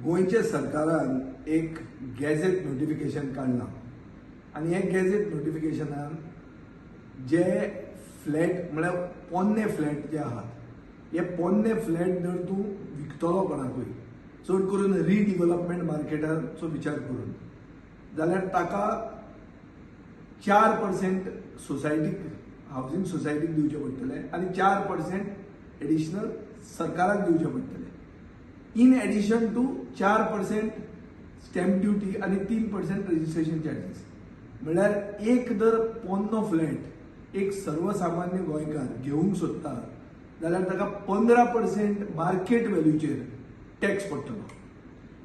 गोंयच्या सरकारान एक गॅझेट नोटिफिकेशन काडलां आनी हे गॅझेट नोटिफिकेशनान जे फ्लॅट, म्हळ्यार पोन्ने फ्लॅट जे आहात, हे पोन्ने फ्लॅट जर तूं विकतलो कोणाकूय, चड करून रिडिवलपमेंट मार्केटाचो विचार करून, जाल्यार ताका 4% सोसायटीक, हावजींग सोसायटीक दिवचे पडटले आनी 4% एडिशनल सरकाराक दिवचे पडटले, in addition to 4% stamp duty आनी 3% रजिस्ट्रेशन चार्जीस. म्हणल्यार एक जर पोन्नो फ्लॅट एक सर्वसामान्य गोंयकार घेवंक सोदता जाल्यार ताका 15% मार्केट व्हॅल्यूचेर टॅक्स पडटलो.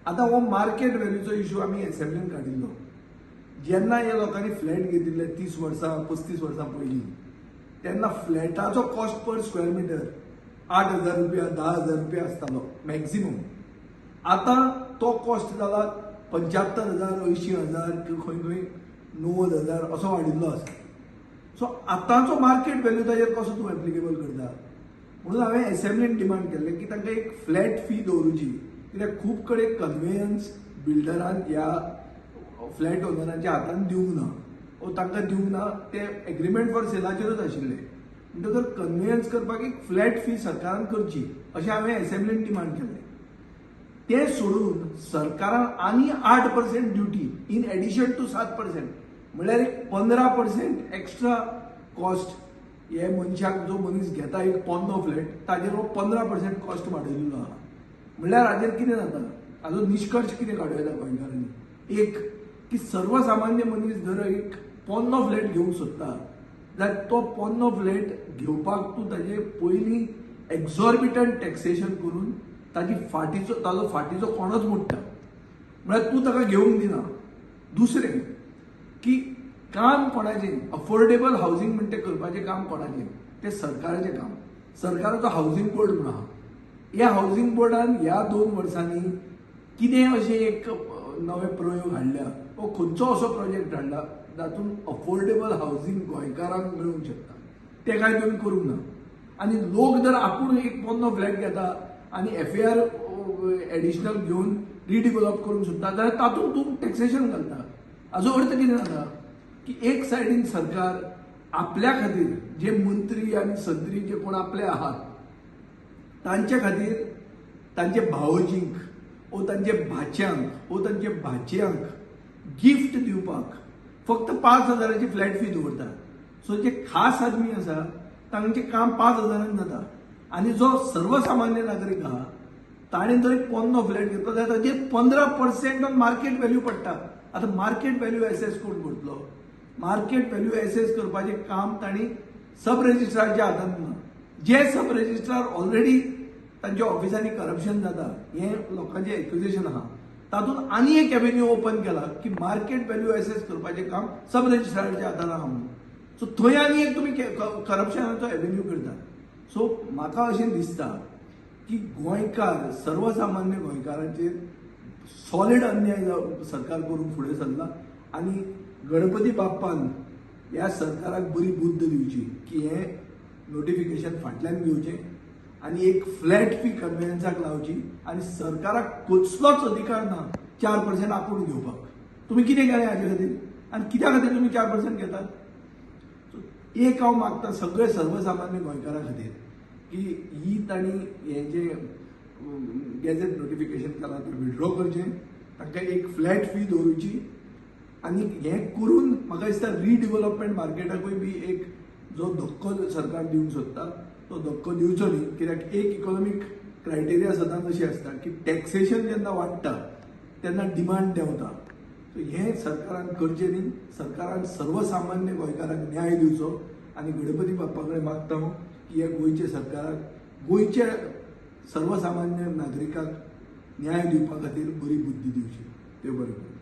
आतां हो मार्केट व्हॅल्यूचो इशू आमी एसेंब्लीन काडिल्लो. जेन्ना ह्या लोकांनी फ्लॅट घेतिल्ले 30 वर्सां, 35 वर्सां पयलीं, तेन्ना फ्लॅटाचो कॉस्ट पर स्क्वेअर मिटर 8000 रुपया, 10,000 रुपया आसतालो मॅक्झिमम. आतां तो कॉस्ट जाला 75,000, 80,000, खंय खंय 90,000 असो वाडिल्लो आसा. सो आतांचो मार्केट व्हॅल्यू ताजेर कसो तूं एप्लिकेबल करता? म्हणून हांवें एसेंब्लीन डिमांड केल्लें की तांकां एक फ्लॅट फी दवरुची, कित्याक खूब कडेन कन्वेयन्स बिल्डरान ह्या फ्लॅट ओनरांच्या हातान दिवंक ना ओ तांकां दिवंक ना. ते एग्रीमेंट फॉर सेलाचेरूच आशिल्ले. म्हणटकर कन्वेयन्स करपाक एक फ्लॅट फी सरकारान करची अशें हांवें एसेंब्लीन डिमांड केल्लें. तें सोडून सरकारान आनी 8% ड्युटी इन एडिशन टू 7%, म्हणल्यार एक 15% एक्स्ट्रा कॉस्ट हे मनशाक, जो मनीस घेता एक पोन्नो फ्लॅट, ताजेर हो 15% कॉस्ट वाडयलेलो आहा. म्हणल्यार हाजेर कितें जाता, हाजो निश्कर्श कितें काडूं येता गोंयकारांनी? एक की सर्वसामान्य मनीस जर एक पोन्नो फ्लॅट घेवंक सोदता जाल्यार तो पोन्नो फ्लॅट घेवपाक तूं ताजे पयलीं एक्झॉर्बिटंट टॅक्सेशन करून ताजी फाटीचो ताजो फाटीचो कोणोच मोडटा, म्हळ्यार तूं ताका घेवंक दिना. दुसरें की काम कोणाचें? अफोर्डेबल हावजींग म्हणटा तें करपाचें काम कोणाचें? तें सरकाराचें काम. सरकाराचो हावजींग बोर्ड म्हणून आहा. ह्या हावजींग बोर्डान ह्या 2 वर्सांनी कितें अशें एक नवे प्रयोग हाडल्या वो खंयचो असो प्रोजेक्ट हाडला जातूंत अफोर्डेबल हावजींग गोंयकारांक मेळूंक शकता? तें कांय तुमी करूंक ना. आनी लोक जर आपूण एक पोन्नो फ्लॅट घेता आनी एफएआर एडिशनल घेवन रिडिवेलप करूंक सोदता जाल्यार तातूंत तूं टॅक्सेशन घालता. हाजो अर्थ कितें जाता की एक सायडीन सरकार आपल्या खातीर, जे मंत्री आनी संत्री जे कोण आपले आहात तांचे खातीर, तांचे भावोजींक ओ तांचे भाच्यांक ओ तांचे भाचयांक गिफ्ट दिवपाक फक्त 5000ची फ्लॅट फी दवरता. सो जे खास आदमी आसा तांचें काम 5000न जाता आनी जो सर्वसामान्य नागरीक आहा ताणें जर एक पोन्नो फ्लॅट घेतलो जाल्यार ताजेर 15% ऑन मार्केट व्हॅल्यू पडटा. आतां मार्केट व्हॅल्यू एसेस कोण करतलो? मार्केट व्हॅल्यू एसेस करपाचें काम तांणी सब रजिस्ट्रारच्या हातांत ना, जे सब रजिस्ट्रार ऑलरेडी तांच्या ऑफिसांनी करप्शन जाता हें लोकांचें एक्युजेशन आहा. तातूंत आनी एक एव्हेन्यू ओपन केला की मार्केट व्हॅल्यू एसेस करपाचें काम सब रजिस्ट्राराच्या हातान आहा म्हणून. सो थंय आनी एक तुमी करप्शनाचो एव्हेन्यू करता. सो म्हाका अशें दिसता की गोंयकार, सर्वसामान्य गोंयकारांचेर सॉलिड अन्याय सरकार करूंक फुडें सरला आनी गणपती बाप्पान ह्या सरकाराक बरी बुद्द दिवची की हें नोटिफिकेशन फाटल्यान घेवचें आनी एक फ्लॅट फी कन्वेयन्साक लावची आनी सरकाराक कसलोच अधिकार ना 4% आपूण घेवपाक. तुमी कितें केलें हाजे खातीर आनी कित्या खातीर तुमी 4% घेतात? सो एक हांव मागता सगळे सर्वसामान्य गोंयकारां खातीर की ही तांणी हें जें गॅझेट नोटिफिकेशन केलां तें विड्रॉ करचें, तांकां एक फ्लॅट फी दवरुची आनी हें करून म्हाका दिसता रिडिवेलपमेंट मार्केटाकूय बी एक जो धक्को सरकार दिवंक सोदता तो धक्को दिवचो न्ही, कित्याक एक इकॉनॉमीक क्रायटेरिया सदांच अशी आसता की टॅक्सेशन जेन्ना वाडटा तेन्ना डिमांड देंवता. सो हें सरकारान करचें न्ही. सरकारान सर्वसामान्य गोंयकारांक न्याय दिवचो आनी गणपती बाप्पा कडेन मागता हांव की ह्या गोंयच्या सरकाराक गोंयच्या सर्वसामान्य नागरिकांक न्याय दिवपा खातीर बरी बुद्धी दिवची. देव बरें करूं.